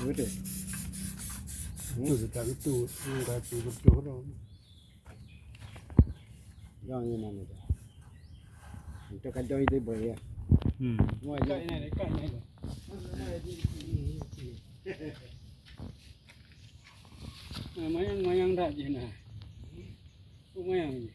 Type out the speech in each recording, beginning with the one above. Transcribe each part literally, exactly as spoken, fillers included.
Betul. Betul, tak betul. Enggak betul, betul dah. Yang ini mana dah? Untuk kacau itu boleh ya. Hmm. Semua je. Dekat ini, dekat ini. Nah, mayang-mayang dah je nah. Oh, mayang je.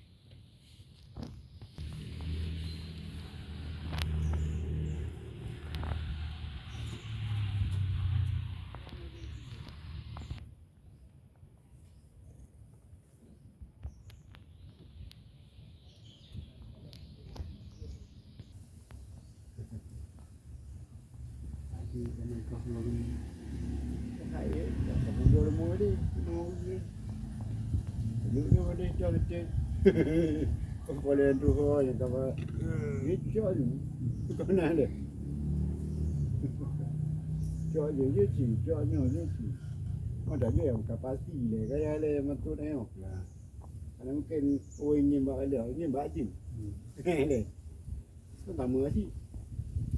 Kepala tuha yang kata, "Ni cok ni." Kau nak ada. Cok je, je ci, cok nyo, je ci. Ada je yang kapasi le, kaya le matut nyo. Karena mungkin, oh, ini bak ada, ini bak jin. Hmm. Le. Kan sama sih.